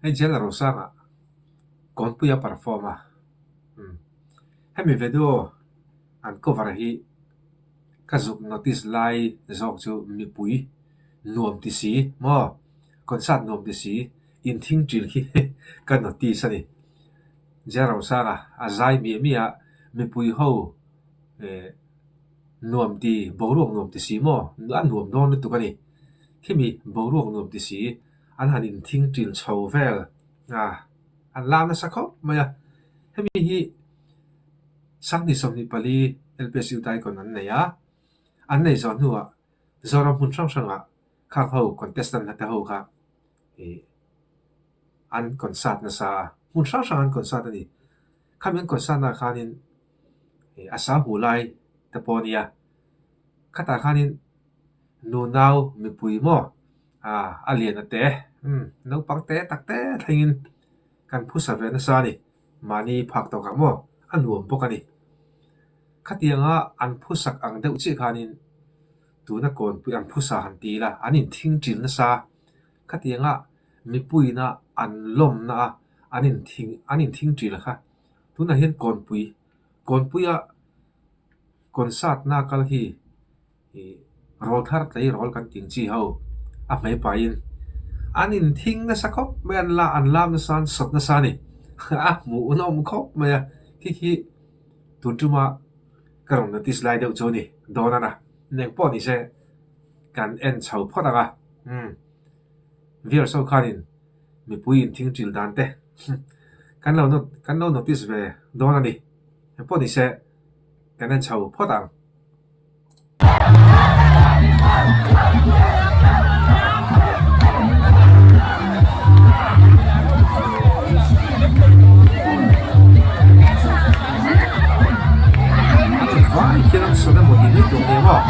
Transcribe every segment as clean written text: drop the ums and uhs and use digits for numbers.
Hei Jailer Rosanga Kawnpui a perform a umm hemi video an cover hi ka zuk notice lai zawk chu mipui nuam ti si maw concert nuam ti si inthing ṭil hi ka notice a ni. Jailer Rosanga a zai miah miah a mipui ho eh nuam ti boruak nuam ti si maw a nuam dawn lutuk a ni. Khimi boruak nuam ti si an han inthing ṭil chho vel a an lam nasa khawp mai a. Hemi hi Sanghnih 24 LPS Youth Icon an nei a, an nei zawh hnuah Zoram hmun hrang hrangah khang ho contestant hna te ho kha ih an concert nasa a, hmun hrang hrang an concert a ni. Khami an concert naah khanin ih a sa hu lai te pawh a nia, khatah khanin nunau mipui maw ah a lian a te umm naupang te tak te thlengin kan phusa ve nasa a ni. Mahni phak tawkah maw a nuam bawk a ni. Khatianga an phusak ang deuh chiah khanin tuna kawnpui an phusa han ti ila an inthing ṭil nasa. Khatianga mipuiina an lawmna a an inthing an inthing ṭil kha tunah hian kawnpui kawnpuia concert na kal hi Ih rawl thar tleirawl kan tih chi ho a hmei pahin an inthing nasa khawp mai a, an la an lam nasa an sawt nasa a ni. A hmuh nawm khawp mai a, khi khi tun tuma ka rawn notice lai deuh chu a ni dawn a na. Eng pawh ni se kan en chho phawt ang a, umm viewers ho khanin mipui inthing ṭil dan te kan lo kan lo notice ve dawn a ni. Eng pawh ni se kan en chho phawt ang. Vai khian an sawn emaw tih mai tur nia maw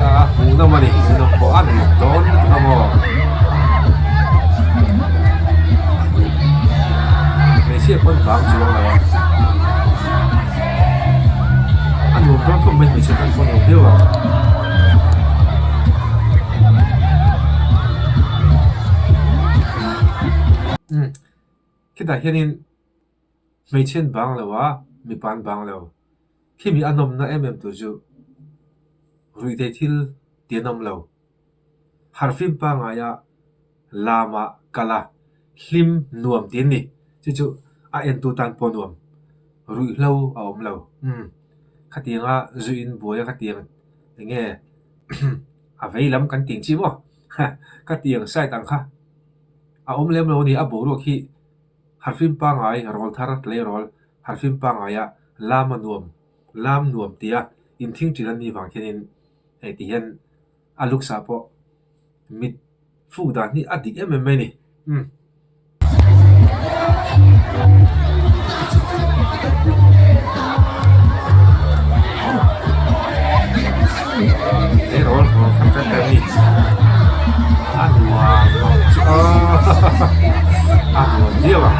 a hmuhnawm a ni hmuhnawm pawh a nuam dawn lutuk a maw hmeichhia pawn bang chuang lo a. A nuam dawn khawp mai hmeichhe tan pawh a nuam viau ang. Umm khitah hianin hmeichhe an bang lo a mipa an bang lo khimi a nawmna em em tur chu ruihtheih thil ti an awm lo. Harfim pangaia lama kal a, hlim nuam ti an ni. Chu chu a entu tan pawh nuam ruihhlo a awm lo. Umm khatianga zu in buai a khatiang eng nge a vei lam kan tih ang chi maw khatiang side ang kha a awm lem lo a ni. A boruak hi harfim pangai rawl thar tleirawl harfim pangaia lama nuam lam nuam tia inthing ṭin an nih vang khianin hei ti hian a looks ah pawh mit fuk dan hi a dik em em mai a ni umm. Tleirawl haw khat vek a ni a nuam ang chu aw a nuam viau ang.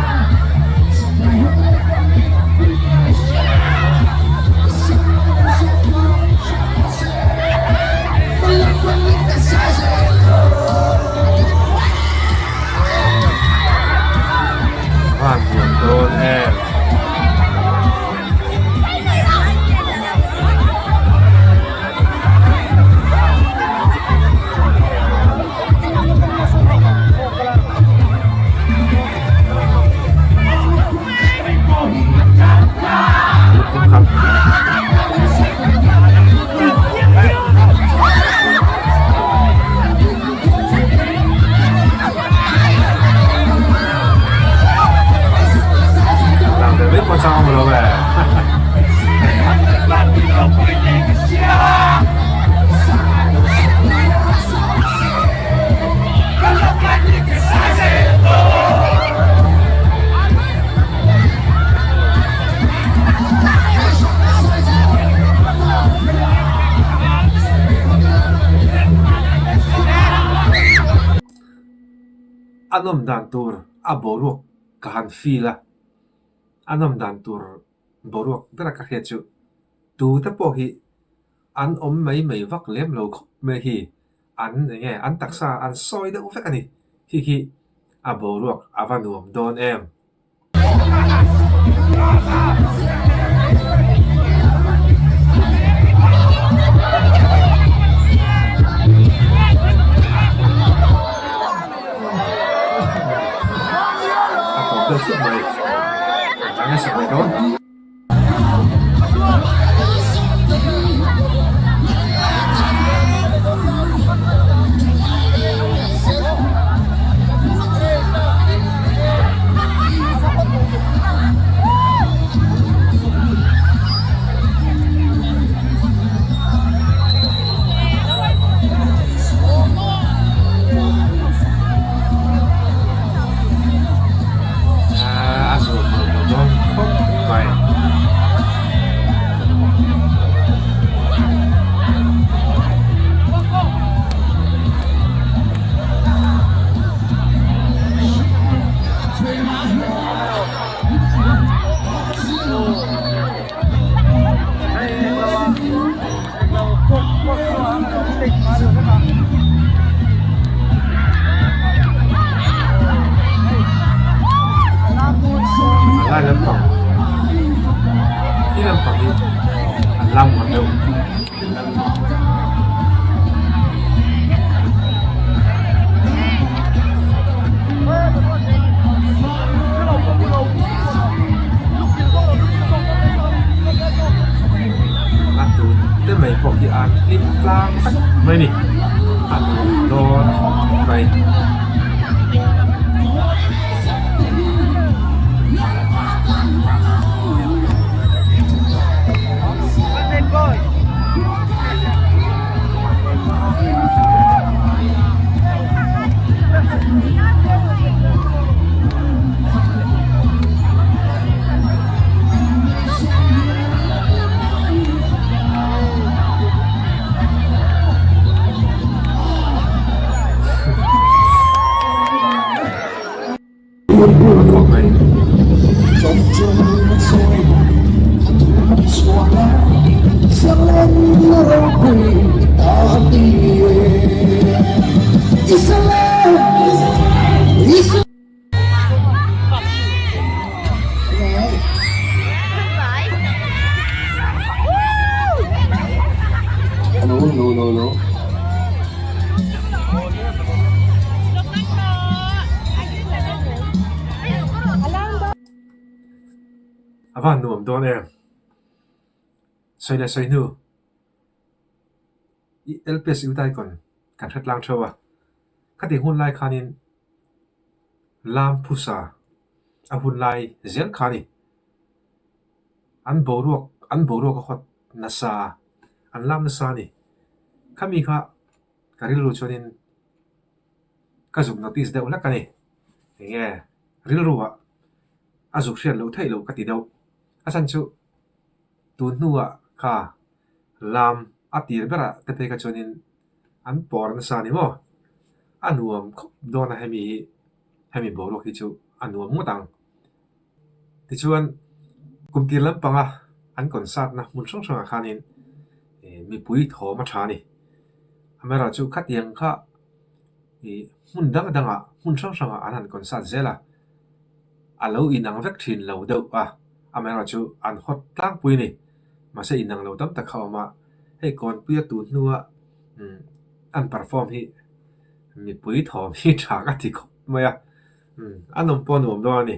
Van nuam dawn em. A nawm dan tur a boruak ka han feel a, a nawm dan tur boruak bera ka hriat chu tute pawh hi an awm mai mai vak lem lo khawp mai hi an eng nge an taksa an sawi deuh vek a ni khi khi. A boruak a va nuam dawn em? A tawp deuh thut mai. An tla nasa mai dawn. A nuam lo lo dawn khawp mai. A lai lampang khi lampang hi an lam ngawt deuh. A tun te mai pawh hi an hlim tlang vek mai a ni a nuam dawn khawp mai. A van nuam dawn em? Sawi leh sawi hnu i LPS Youth Icon kan hre tlang theuh a, khati hun lai khanin lam phusa a hun lai zel kha a ni. An boruak an boruak a hawt nasa a, an lam nasa a ni. Khami kha ka rilru chuanin ka zuk notice deuh hlek a ni. Enge rilruah a zuk hriat loh theih loh ka ti deuh. A chhan chu tun hnuah kha lam a tir berah te phei kha chuanin an pawr nasa a ni maw? A nuam khawp dawn a hemi hi hemi boruak hi chu a nuam ngawt ang. Tichuan kum tir lampanga an concert na hmun hrang hrangah khanin mipui thawm a tha a ni. Amaherawhchu khatiang kha ih hmun dang dangah hmun hrang hrangah an han concert zel a, a lo inang vek thin lo deuh a, amaherawhchu an hawt tlangpui a ni. Mahse inang lo tam tak kha a awm a, hei Kawnpuia tun hnua an perform hi mipui thawm hi tha ka ti khawp mai a. A nawm pawh a nuam dawn a ni.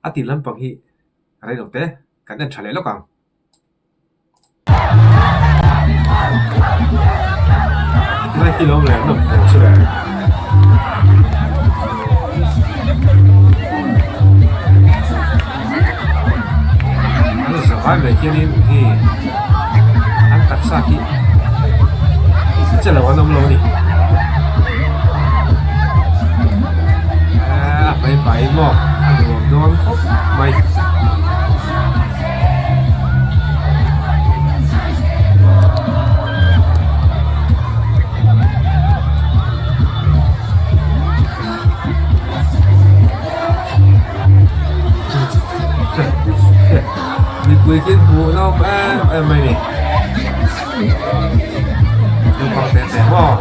A tih lampang hi rei lo te kan en tha leh lawk ang. Tilai khi lo awm leh an nawm hmel chu le. An zavai mai khianin hi an taksa hi che lo an awm lo a ni. A hmai pai maw a nuam dawn khawp mai. Mipui khi hmuh nawm em em mai ni. Naupang teh teh maw.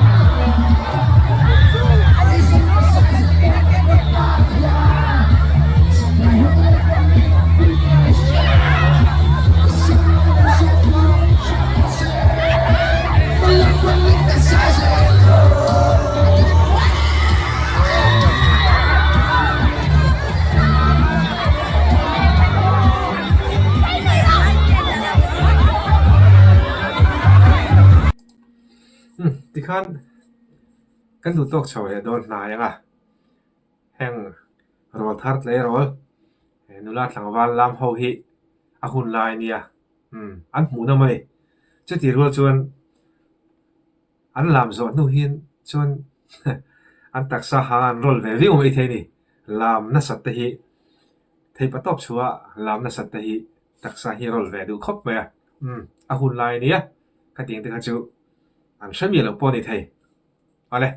Tikhan kan duh tawk chho leh dawn hnai ang a, heng rawl thar tleirawl nula tlangval lam ho hi a hun lai a nia, umm an hmuh nawm a ni. Chutih rual chuan an lam zawh hnu hian chuan an taksa hang an rawl ve viau maithei a ni. Lam nasat te hi theipa tawp chhuah lam nasat te hi taksa hi rawl ve duh khawp mai a, umm a hun lai a nia. Khatiang te kha chu an hre miah lo pawh a ni thei. Awle.